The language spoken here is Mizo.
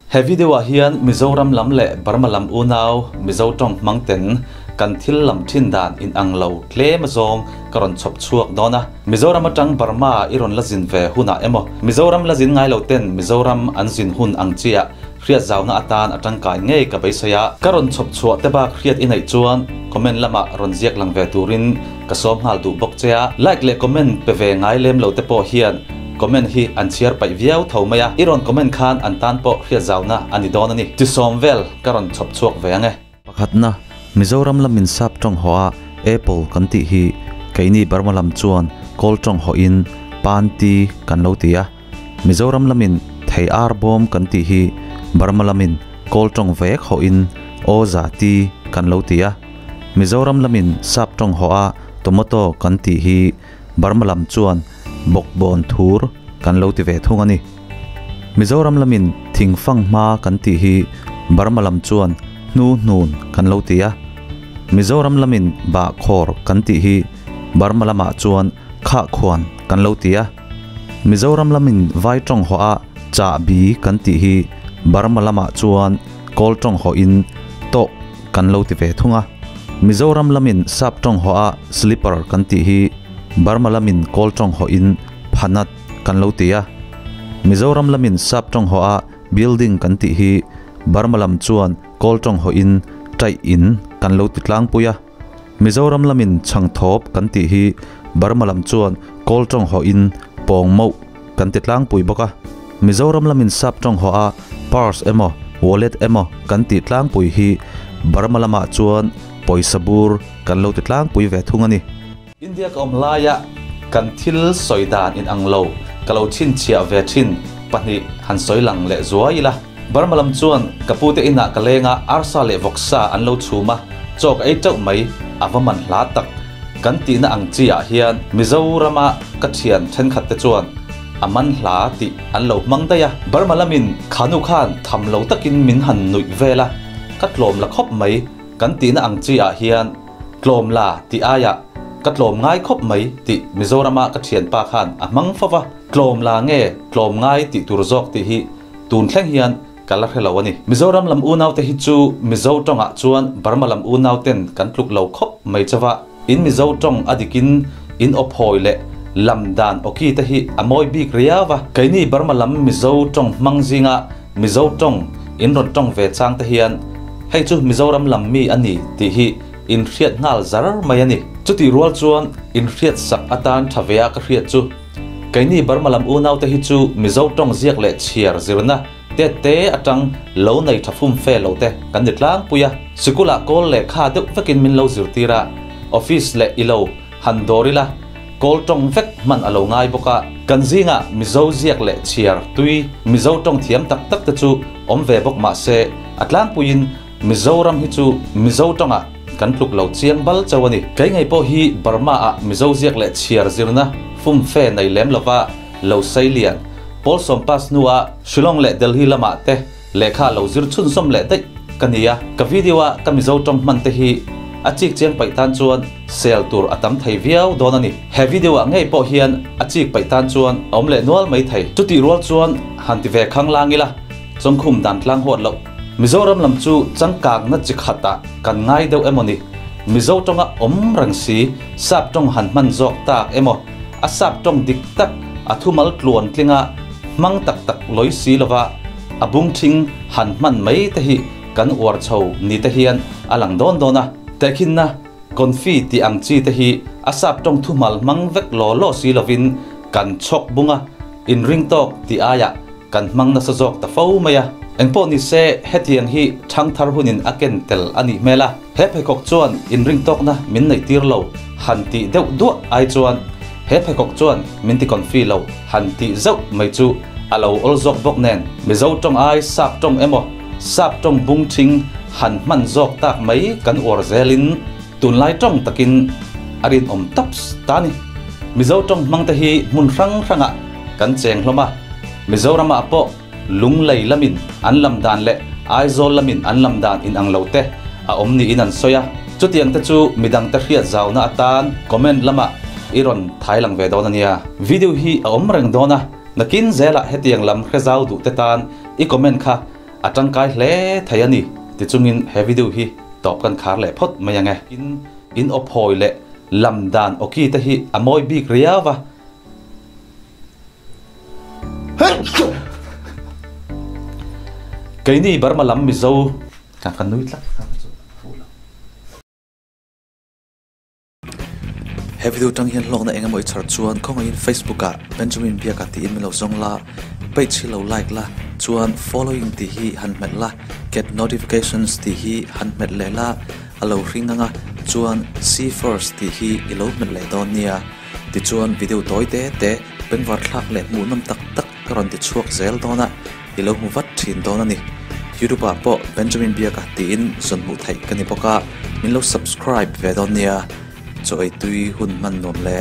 He video ah hian Mizoram lam leh Burma lam unau Mizo tawng hmang ten kan thil lam thin dan in ang lo tlem azawng ka rawn chhawp chhuak dawn a. Mizoram atang Burma i rawn la zin ve hunah emaw Mizoram la zin ngai lo ten Mizoram an zin hun ang chiah hriat zauna atan a tangkai ngei ka beisei a. Ka rawn chhawp chhuah te bak hriat i neih chuan comment lamah rawn ziak lang ve turin ka sawm nghal duh bawk che a. Like leh comment pe ve ngai lem lo te pawh hian Comment hi an chhiar paih viau tho mai a, i rawn comment khan an tan pawh hriat zauna a ni dawn a ni. Tisawm vel ka rawn chhawp chhuak ve ang e. Pakhatna, Mizoram lamin sap tawng haw a Apple kan tih hi keini Burma lam chuan kawl tawng hawhin Pan ti kan lo ti a, Mizoram lamin thei ar bawm kan tih hi Burma lamin kawl tawng vek hawhin Aw za ti kan lo ti a, Mizoram lamin sap tawng haw a Tomato kan tih hi Burma lam chuan Bawkbawn thur kan lo ti ve thung a ni. Mizoram lamin thingfang hma kan tih hi Burma lam chuan hnu hnun kan lo ti a. Mizoram lamin bahkhawr kan tih hi Burma lamah chuan khahkhuan kan lo ti a. Mizoram lamin vai tawng haw a chahbi kan tih hi Burma lamah chuan kawl tawng hawhin tawh kan lo ti ve thung a. Mizoram lamin sap tawng haw a slipper kan tih hi Burma lamin kawl tawng hawhin phanat kan lo ti a. Mizoram lamin sap tawng haw a building kan tih hi Burma lam chuan kawl tawng hawhin taih in kan lo ti tlangpui a. Mizoram lamin chhangthawp kan tih hi Burma lam chuan kawl tawng hawhin pawng mauh kan ti tlangpui bawk a. Mizoram lamin sap tawng haw a purse emaw wallet emaw kan tih tlangpui hi Burma lamah chuan pawisa bur kan lo ti tlangpui ve thung a ni. India ka awm laia kan thil sawi dan in ang lo ka lo chhinchhiah ve thin pahnih han sawi lang leh zuai ila. Burma lam chuan ka pute inah ka leng a, arsa leh vawksa an lo chhum a, chaw ka ei teuh mai, a va man hla tak. Kan tihna ang chi ah hian Mizorama ka thian thenkhat te chuan a man hla tih an lo hmang daih a. Burma lamin khanu khan tham lo takin min han nuih vel a, ka tlawm la khawp mai kan tihna ang chi ah hian tlawm la tih aiah ka tlawm ngai khawp mai tih Mizorama ka thianpa khan a hmang fo va, tlawm la nge tlawm ngai tih tur zawk tih hi tun thleng hian ka la hre lo a ni. Mizoram lam unaute hi chu Mizo tawngah chuan Burma lam unauten kan tluk lo khawp mai chauh a, in Mizo tawng a dikin in awphawi leh lam dan awki te hi a mawi bik riau a. Keini Burma lam Mizo tawng hmang zinga Mizo tawng in rawn tawng ve chang te hian hei chu Mizoram lam mi a ni tih hi in hriat nghal zar mai a ni. Chutih rual chuan in hriat sak atan tha ve a ka hriat chu Keini Burma lam unaute hi chu Mizo tawng ziak leh chhiar zirna te te atang lo nei tha fum fe lo te kan ni tlangpui a. Sikulah kawl lehkha deuh vekin min lo zirtir a, office leh ilo han dawr ila kawl tawng vek hman a lo ngai bawk a. Kan zingah Mizo ziak leh chhiar tui Mizo tawng thiam tak tak te chu awm ve bawk mah se a tlangpuiin Mizoram hi chu Mizo tawngah kan tluk lo chiang bal chauh a ni. Kei ngei pawh hi Burma ah Mizo ziak leh chhiar zirna fum fe nei lem lova lo sei lian, Pawl sawm pass hnua Shillong leh Delhi lamah te lehkha lo zir chhunzawm leh daih ka ni a. Ka video a ka Mizo tawng hman te hi a chik chiang paih tan chuan sel tur a tam thei viau dawn a ni. He video ah ngei pawh hian a chik paih tan chuan a awm leh nual mai thei. Chutih rual chuan han ti ve khang lang ila Chawngkhum dan tlang huat loh. Mizoram lam chu changkangna chi khatah kan ngai deuh emaw ni? Mizo tawnga awm reng si, sap tawng han hman zawk tak emaw? A sap tawng dik tak, a thumal tluan tlinga hmang tak tak lawi si lova a bung thing han hman mai te hi kan uar chho ni te hian a lang dawn dawn a. Tehkhinna, confi tih ang chi te hi a sap tawng thumal hmang vek law law si lovin kan chhawk bung a, inring tawk tih aiah Kan hmang nasa zawk ta fo mai a. Engpawh ni se, hetiang hi thangthar hunin a ken tel a nih hmel a. He pheikhawk chuan inringtawkna min neih tir lo han tih deuh duah ai chuan he pheikhawk chuan min ti confi lo han tih zauh mai chu a lo awl zawk bawk nen. Mizo tawng ai sap tawng emaw sap tawng bung thing han hman zawk tak mai kan uar zelin tunlai tawng takin a rinawm taps ta ni. Mizo tawng hmangte hi hmun hrang hrangah kan cheng hlawm a, Mizoramah pawh Lunglei lamin an lam dan leh Aizawl lamin an lam dan inang lo te a awm niin an sawi a, chutiang te chu midangte hriat zauna atan comment lamah i rawn thai lang ve dawn a nia. Video hi a awm reng dawn a, nakin zelah hetiang lam hre zau duh te tan i comment kha. A tangkai hle thei a ni ti chungin he video hi tawp kan khar leh phawt mai ang e. In in aw phawi leh lam dan awki te hi a mawi bik riau va. Keini Burma lam Mizo ka ka nui tlat kha chu a fuh lo. He video tang hian hlawkna eng emaw i chhar chuan khawngaihin Facebook ah Benjamin Biaka tiin min lo zawng la, page hi lo like la, chuan following tih hi han hmet la, get notifications tih hi han hmet leh la, a lo hring ang a, chuan see first tih hi i lo hmet leh dawn nia. Tichuan video tawi te te penvar thlak leh hmuhnawm tak tak ka rawn ti chhuak zel dawn a, i lo hmu vat thin dawn a ni. Youtube ah pawh Benjamin Biaka tiin zawn hmuh theih ka ni bawk a, min lo subscribe ve dawn nia. Chaw ei tui hun hman nuam le.